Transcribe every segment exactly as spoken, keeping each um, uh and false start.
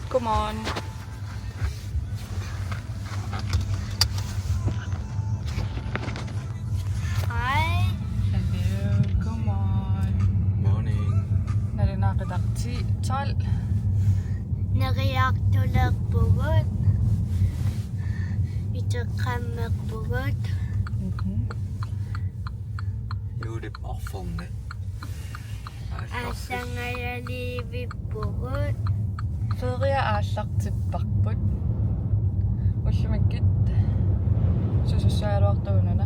Godmorgen. Hej. Hello, godmorgen. Morning. Nalunaaqutaq ti tolv. Neriartulerpugut. Iteqqammerpugut. Mhm. Juulip arfernat. Aallarsi. Aallarsi. Aallarsiorpugut. Ferie aallartipparput. Ullumikkut susussaagaluartoq una?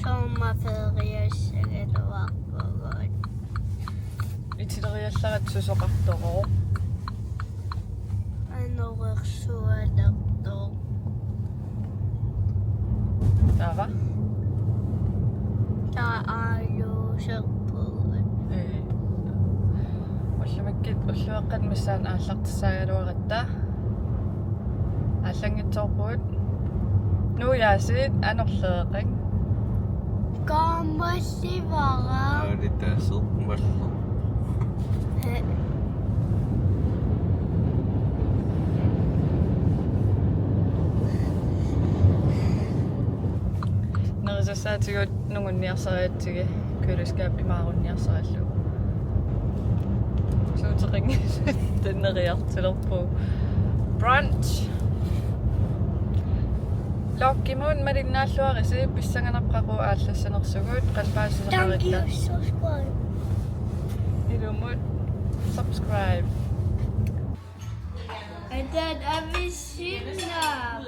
Sommerferiussagaluarpugut. Itileriallarat susoqartoq? Anorersualertoq. Taava? Taava aajuuserpugut. Ee. Ullumikkut ulluaqqat missaanni aallartissaagaluaratta. Aallanngitsoorpugut. Nuujaasiit anorleeqan. Kaammalivara. Aalitaasooq mallu. He. Nerisassaatigut nungunniarsariatsigit, køleskab imaarunniarsarallugu. Suuteqanngilaq, taanna neriartulerpoq. Brunch. Vlogimut malinnaalluarisi, pissanganarpoq aallassanersugut, qalpaasisaqarikka. Thank you, subscribe. Ilumut subscribe. And then every single.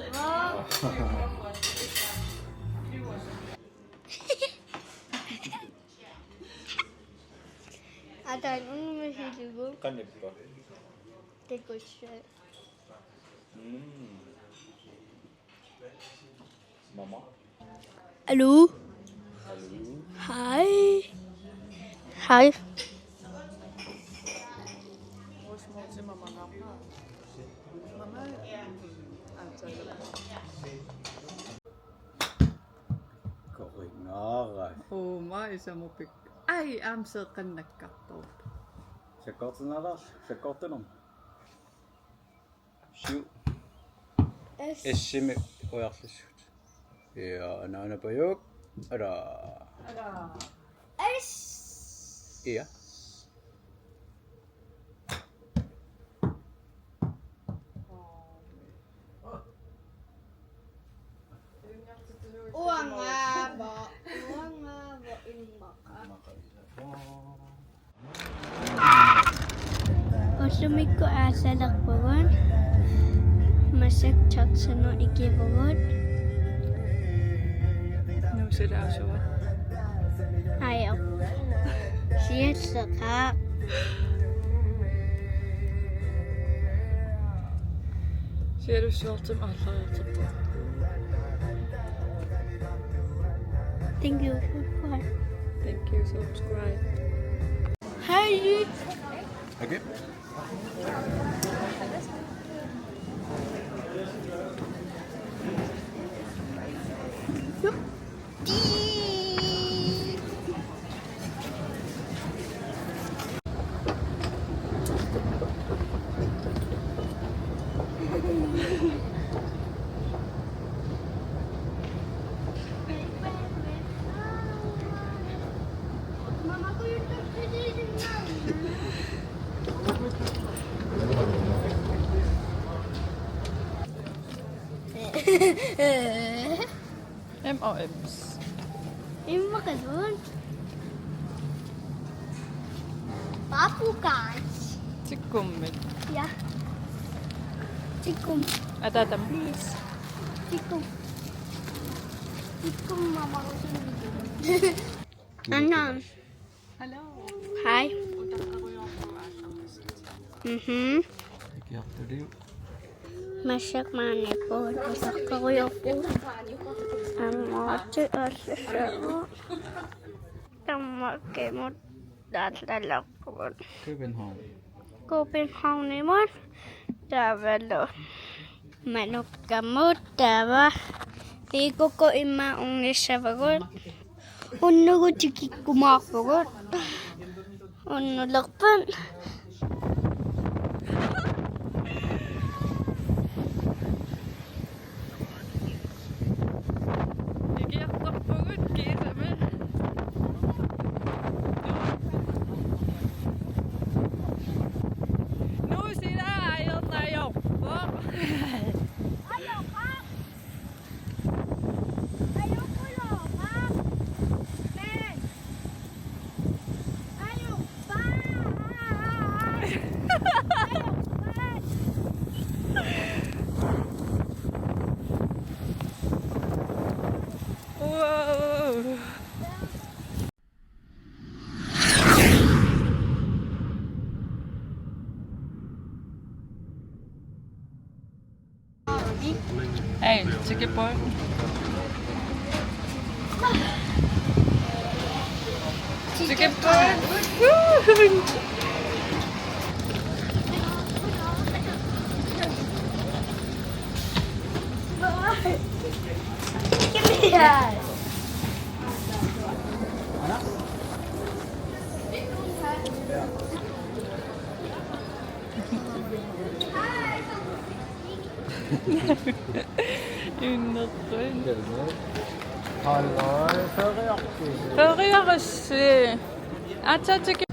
Atan unnumisillugu. Qanippa? Takussa. Mm. Mama. Aluu. Aluu. Hej. Hej. Korinara. Uuma isamupik. Ai, aamma seeqqannakkartoq. Sakkortunalar, sakkortunum. Syv. S. S-imi ujarlissut. Ja, anaanapajuk. Ala. Ala. S. Ja. Uangaavoq, uangaavoq immaqa. Ullumikkut aallalerpugut. Massakkut taxinut ikivugut. Nuusilaasua. Ajor. Siasseqaaq. Sialussuartumik aallariartorpoq. Thank you, subscribe. Thank you, subscribe. Hej. Okay. M og M's. Immaqa uanga. Papukai. Tikkummik. Ja. Tikkum. Ataatam. Please. Tikkum. Tikkum mama. Anna. Hello. Hej. Mhm. Massakkut maaniippugut, utaqqerujoorpugut. Aamma aallassaavoq. Danmarkimut aallarpugut. København. Københavnimut taavalu Manukkamut taava pikkukku immaqa unnussavagut. Unnugu tikikkumaarpugut. Unnulerput. Wow. Hey, ticket boy. Ticket boy. Woo! Give me that. Innerpun. Hallo, feriarpisi? Feriarassi. Atsatiki.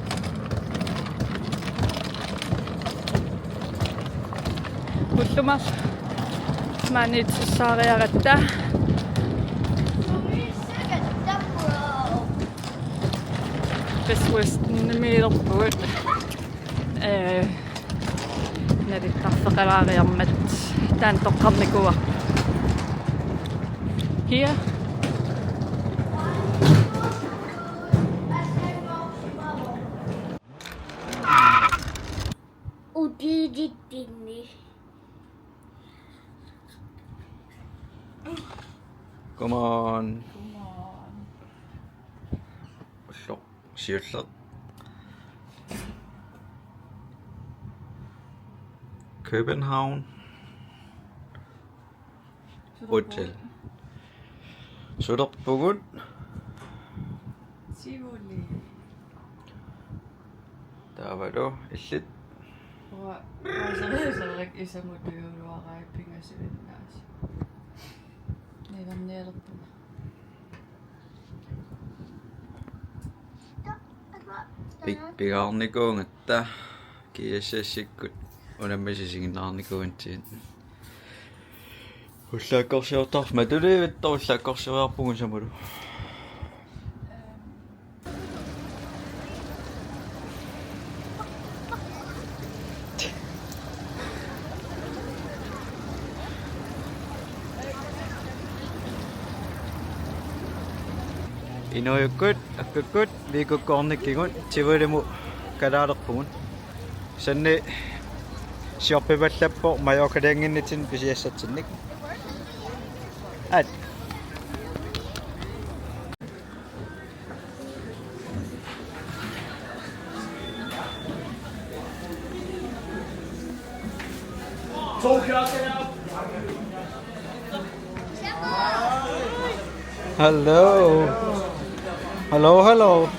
Ullumar maaniittussaariaratta. Best Westernimiilerpugut. Ee, nalittarfeqalaariarmat taanna toqqarnikuuarput. Kia? Udiidittinni. Come on. Come on. Ulloq. Siulleq. København. Hotel. Sulerpugut. Tivoli. Taavalu illit. Uanga, uanga seriøserik isamut tujuuluarai pingasuinnaasi. Nilannialerpunga. Pik-, pigaarnikuugatta K S S-ikkut unammisut isiginnaarnikuugatsigit. Ullaakkorsiortarfik matuliivittoq, ullaakkorsioriarpugut samulu. Inuujukkut, akkukkut, Viikukkoornikkigut, Tivolimut kalaalerpugut. Sanni siorpipallappoq Mallorcaliannginnitsinni pisiassatsinnik. At. Hello. Hello, hello.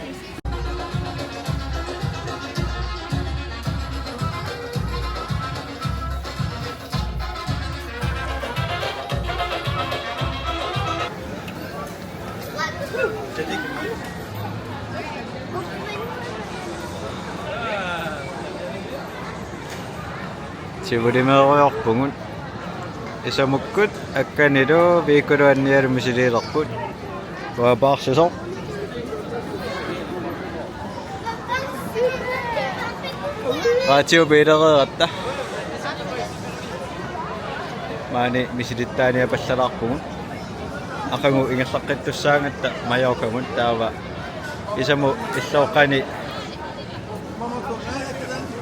Tivolimeerujoorpugut. Isamukkut Akkanilu Viikulu annialu misiliilerput. Uanga paarsisoq. Radiobiilereeratta. Maani misilittaaniapallalaarpugut. Aqagu ingerlaqqittussaagatta Mallorcagut, taava isamut illoqqani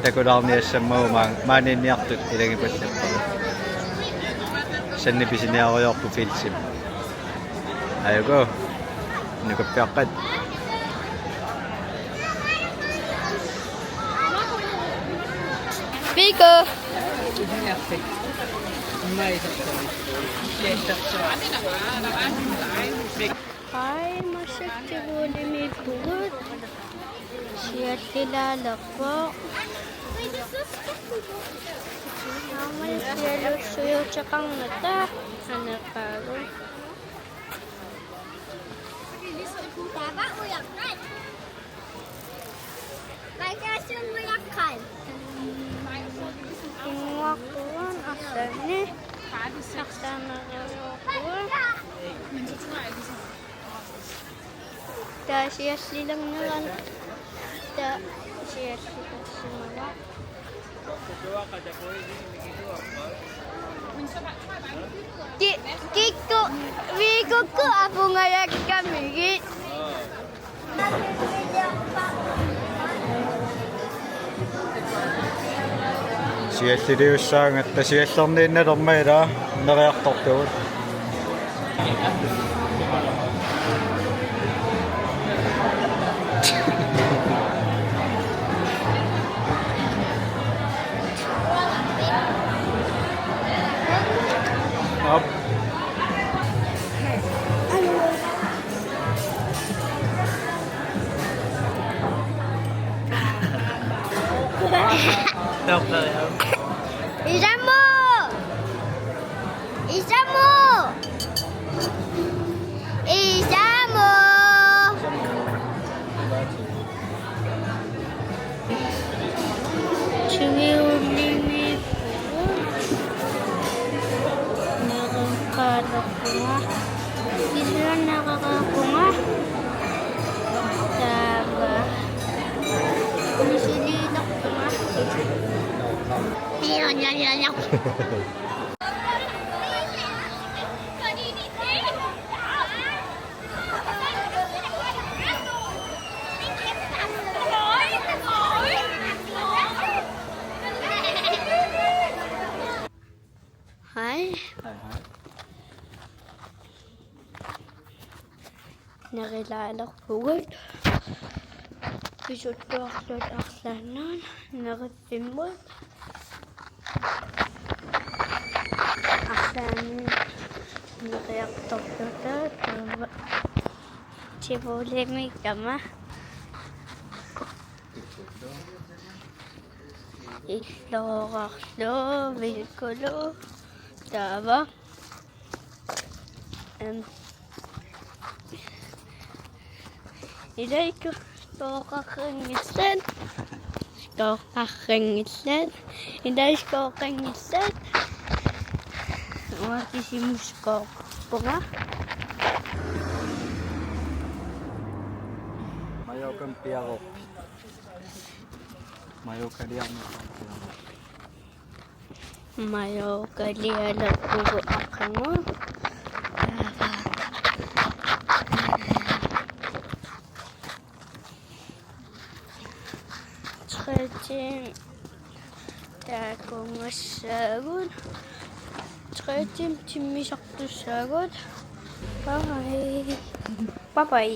takulaarniassammagu maa-, maaniinniartut ilagipallappagut. Sanni pisiniarujoorput Filsimi. Ajuku. Nukappiaqqat. Vigo. Hej, massakkut Tivolimiippugut. Siallilaalerpoq. Aamma siallusiuteqarnata aneqaagut. Innguaqqugut arlaanni. Arlaanneerujoorpugut. Taava siallilernerani. Taava siallilersimavara. Ki-, kikku, viikukku apungajakkamigit. Sialliliussaagatta, siallerniinnalermat ilaa neriartortugut. Op. Isamo! Isamo! Isamo! Siviuliviippugut. Nereqqalerpunga. Kisianni nereqqalerpunga. Taava. Misiliilerpunga. Ja, ja, ja, ja. Hej. Hej, hej. Nerilaalerpugut. Pisuttuarluta arlaannut neriffimmut. Arlaanni neriartorluta taava Tivolimiikkama. Illoorarlu, vilkulu, taava. Em. Ilai skooqarnngillat. Skooqarnngillat. Ilai skooqanngillat. Uanga kisimuskooqarpunga. Mallorcamik piareerpit? Mallorcaliarnermik piareerpit? Mallorcalialerpugut aqagu. Tre timer taakunngassaagut. Tre timer timmisartussaagut. Bye. Bye bye.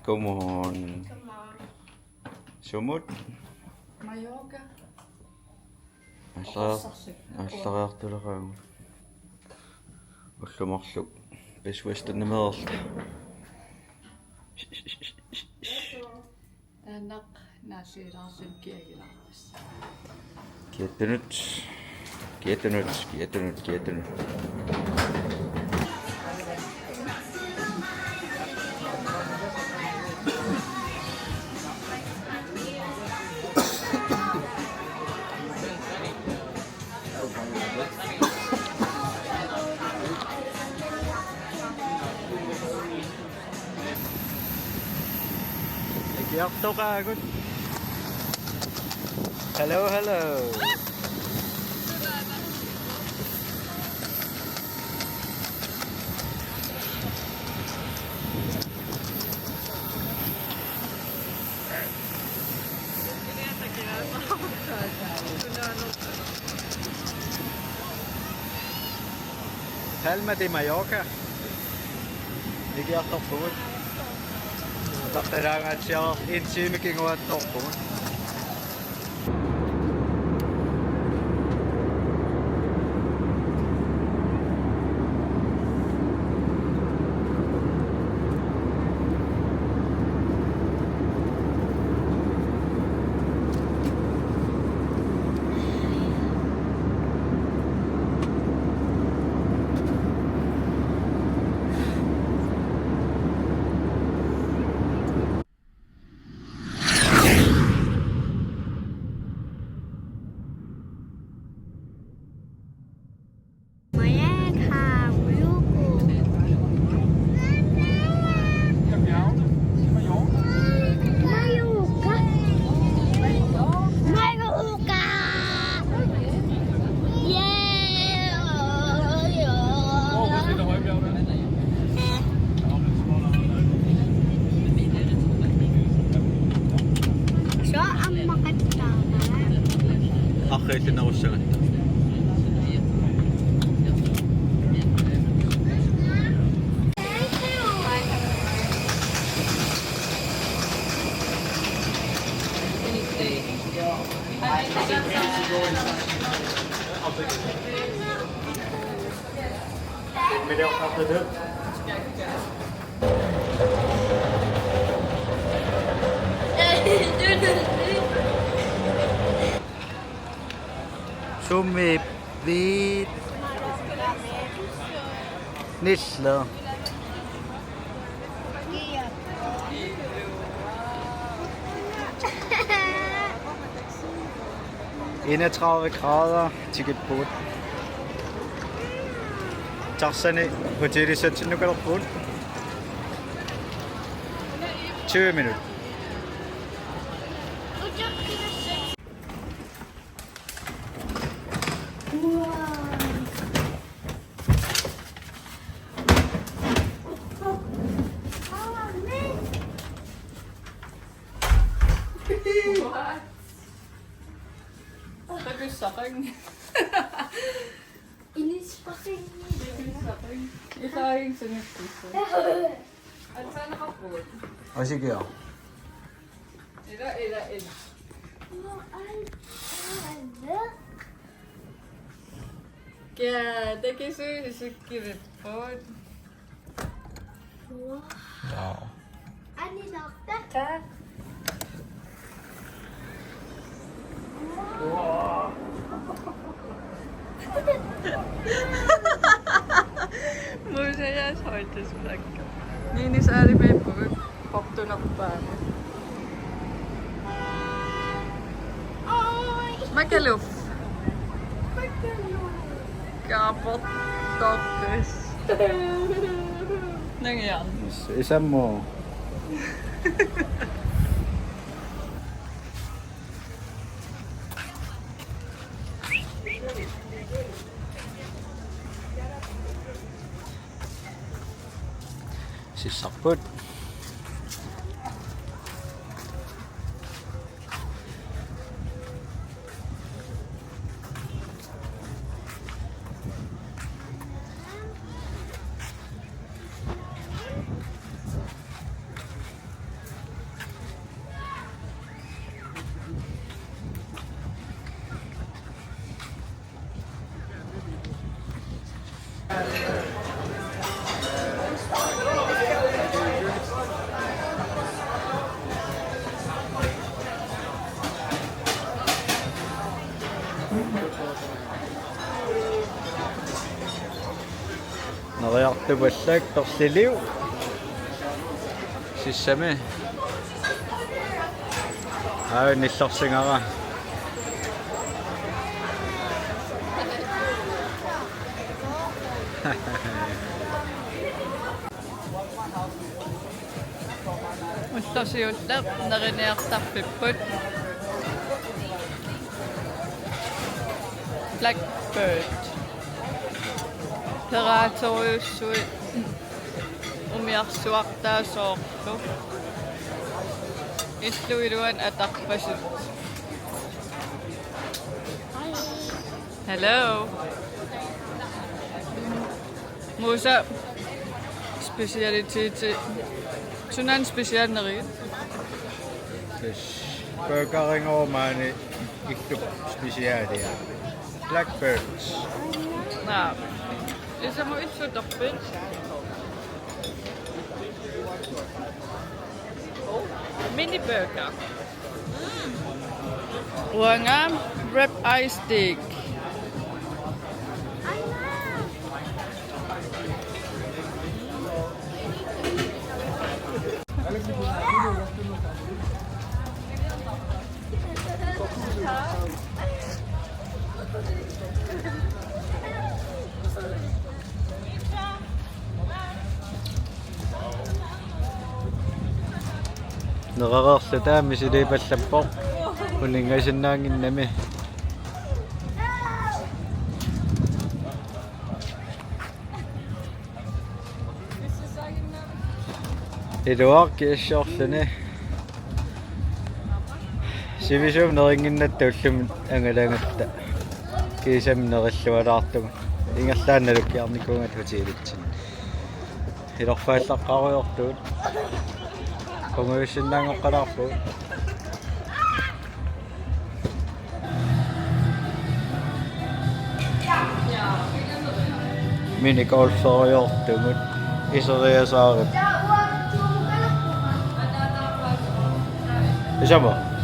Godmorgen. Godmorgen. Sumut? Mallorca. Allariar-, allariartuleraagut. Ullut marluk Best Westernimik. Taanna Naasiilaarsin kiagilaarpis. Kiattunut, kiattunut, kiattunut, kiattunut. Ikiartoqaagut. Hello, hello. Palma de Mallorca. Ikiartorpugut. Taqqalaangaatsiaraq en time kinguaattoorpugut. Qillinerussagatta. Sumiippit? Nillu. Enogtredive grader tikippugut. Taxani hotelissatsinnukalerpugut. Tyve minut. What? Takussaqanngilaq. Inispaqanngilaq. Takussaqanngilaq. Ilaaginnarsimaffigissaaq. Aatsaannguarpugut. Aasiit. Ila, ila, ila. Kia, takisuusi sukkivipput. Wow. Wow. Anilaarta. Tak. Wow. Musajaas højdesplagge. Nini saalimeepput. Portunerpaamut. Makaluf. Makaluf. Kaaportoqqis. Nangiarn. Is-, isammu. Sissarput. Neriartupallak perliliu. Sissami. Aa, nillorsigara. Ulloq siulleq neriniartarfipput. Blackbird. Peratorujussuit umiarsuartaat soorlu. Illup iluani atarpasut. Hello. Musa specialitet. Sunaana specialneri? Yes. Burgerinngooq maani illup specialia. Blackbirds. Naa. Isamut illutorpit? Mini burger. Uanga rib eye steak. Nerereerluta misiliipallappoq uninngasinnaannginnami. Iluaq kiassiorluni. Sivisuumik nerinnginnatta ullumi angalagatta. Kiisami nerillualaartugut. Ingerlaannaq nalukkiarnikuugatta hotelitsinni. Ilorfaallaqqaarujoortugut. Qungujussinnaanngoqqalaarpugut. Minigolferiartugut. Iseriasaarip. Isama.